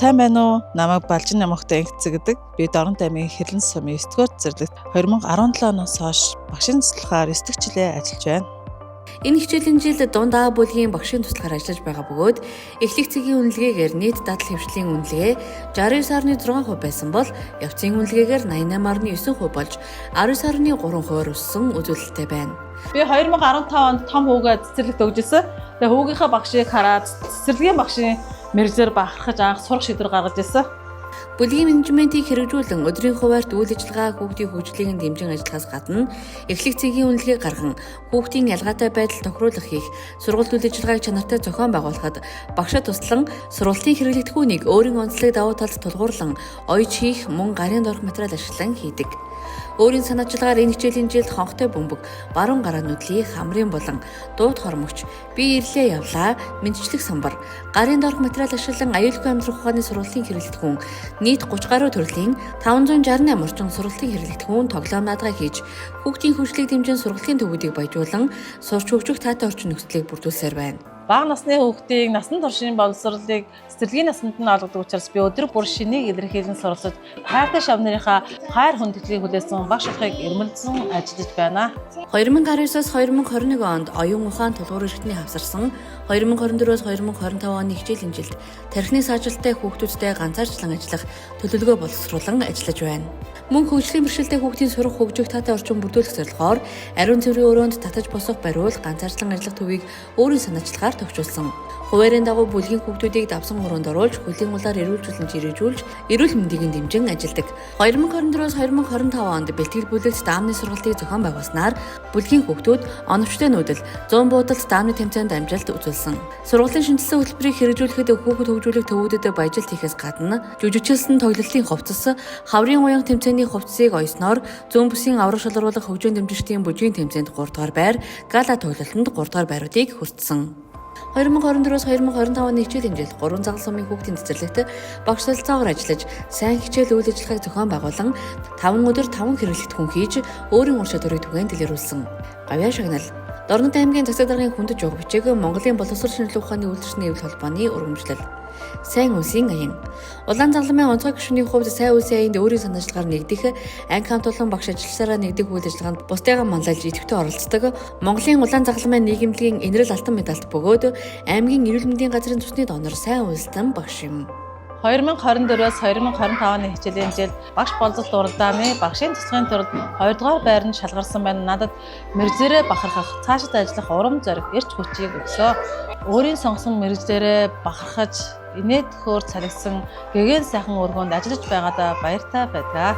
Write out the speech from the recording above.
Сайн байна уу? Намайг Балжин Намагтай Инхцэг гэдэг. Би Дорнод аймгийн Хэрлэн сумын 9-р зэрлэгт 2017 оноос хойш багшийн туслахаар 9 дэх жилээ ажиллаж байна. Энэ хичээлийн жил дунд А бүлгийн багшийн туслахаар ажиллаж байгаа бөгөөд эхлэх цэгийн үнэлгээгээр нийт дадал хэвшлийн үнэлгээ 69.6% байсан бол явцын үнэлгээгээр 88.9% болж 19.3%-аар өссөн үзүүлэлттэй байна. Би 2015 онд том хүүгээ цэцэрлэгт өгч ирсэн. Тэгээ хүүгийнхээ багшийг хараад цэцэрлэгийн багшийн мэргэжлээр бахархаж анх сурах шийдвэр гаргаж ирсэн. Бүлгийн менежментийг хэрэгжүүлэн өдрийн хуваарьт үйл ажиллагаа хүүхдийн хөгжлийг дэмжин ажиллахаас гадна эхлэх цэгийн үнэлгээ гарган хүүхдийн ялгаатай байдал тохируулах хийх, сургалт үйл ажиллагааг чанартай зохион байгуулахад багшаа туслан сургалтын хэрэглэгдэхүүнийг өөрийн онцлог давуу талд тулгуурлан оёж хийх, мөн гарын дорх материал ашиглан хийдэг. Өөрийн санаачлагаар энэ хичээлийн жилд хонхтой бөмбөг, баруун гараа нүдлийн хамрын булан, дуут хормогч, би ирлээ явлаа, мэдчлэг самбар, гарын дорх материал ашиглан аюулгүй амьдрах ухааны сургалтын хэрэглэгдэхүүн нийт 30 гаруй төрлийн 568 орчим сургалтын хэрэглэгдэхүүн тоглоом наадгаа хийж, хүүхдийн хөгжлийг дэмжин сургалтын төвүүдийг баяжуулан сурч хөгжих таатай орчин нөхцөлийг бүрдүүлсээр байна. Бага насны хүүхдийг насан туршийн боловсролыг цэцэрлэгийн насанд нь олгодог учраас би өдөр бүр шинийг илэрхийлэн суралцаж, хайртай шав нарынхаа хайр хүндэтгэлийг хүлээсэн багш болохыг эрмэлзэн ажиллаж байна. 2019-оос 2021 онд оюун ухаан тулгуур эрхтний хавсарсан 2024-өөс 2025 оны хичээлийн жилд тархины саажилттай хүүхдүүдтэй ганцаарчлан ажиллах төлөвлөгөө боловсруулан ажиллаж байна. Мөн хөгжлийн бэрхшээлтэй хүүхдийн сурах хөгжих таатай орчин бүрдүүлэх зорилгоор ариун цэврийн өрөөнд татаж босох бариул ганцаарчлан ажиллах төвийг өөрийн санаачлагаар тохижуулсан. Хуваарийн дагуу бүлгийн хүүхдүүдийг давсан өрөөнд оруулж хөлийн улаар эрүүлжүүлэн жирээжүүлж эрүүл мэндийг дэмжин ажилладаг. 2024-өөс 2025 онд бэлтгэл бүлэгт даамны сургалтыг зохион байгуулснаар бүлгийн хүүхдүүд оновчтой нүүдэл 100 буудалд даамны тэмцээнд амжилт үзүүлсэн. Сургуулийн шинжилсэн хөтөлбөрийг хэрэгжүүлэхэд хүүхэд хөгжүүлэх төвүүдэд баяжилт хийхээс гадна жүжигчилсэн тоглолтын хувцас, хаврын уянга тэмцээний хувцсыг оёсноор зүүн бүсийн аврах шалгаруулах хөгжөөн дэмжигчдийн бүжгийн тэмцээнд 3 дугаар байр, гала тоглолтод 3 дугаар байруудыг хүртсэн. 2024-өөс 2025 оны хичээлийн жил 3 загал сумын хүүхдийн цэцэрлэгт багш солилцоогоор ажиллаж, сайн хичээл үйл ажиллагааг зохион байгуулан 5 өдөр 5 хэрэглэгдэхүүн хийж өөрийн ур чадварыг түгээн дэлгэрүүлсэн. Гавьяа шагнал Дорнод аймгийн засаг даргын хүндэт жуг бичиг Монголын боловсрол шинжилгээ ухааны үйлдвэрчний эвлэл холбооны өргөмжлөл. Сайн үлсийн аян. Улаан загламын онцгой гишүүний хувьд сайн үлсийн аянд өөрийн санаачлагаар нэгдэх, анги хамт олон багш ажилласаараа нэгдэх үйл ажиллагаанд бусдыгаа манлайлж идэвхтэй оролцдог. Монголын улаан загламын нийгэмлэгийн энэрэл алтан медальт бөгөөд аймгийн эрүүл мэндийн газрын цусны донор сайн үйлсдэн багш юм. 2024-өөс 2025 оны хичээлийн жилд багш болзолт уралдааны багшийн туслахын тулд 2 дугаар байранд шалгарсан байна. Надад мэргэжлээрээ бахархах, цаашид ажиллах урам зориг, эрч хүчийг өгсөө. Өөрийн сонгосон мэргэжлээрээ бахархаж, инээд хөөр цалгисан гэгээн сайхан өргөөнд ажиллаж байгаадаа баяртай байдаг.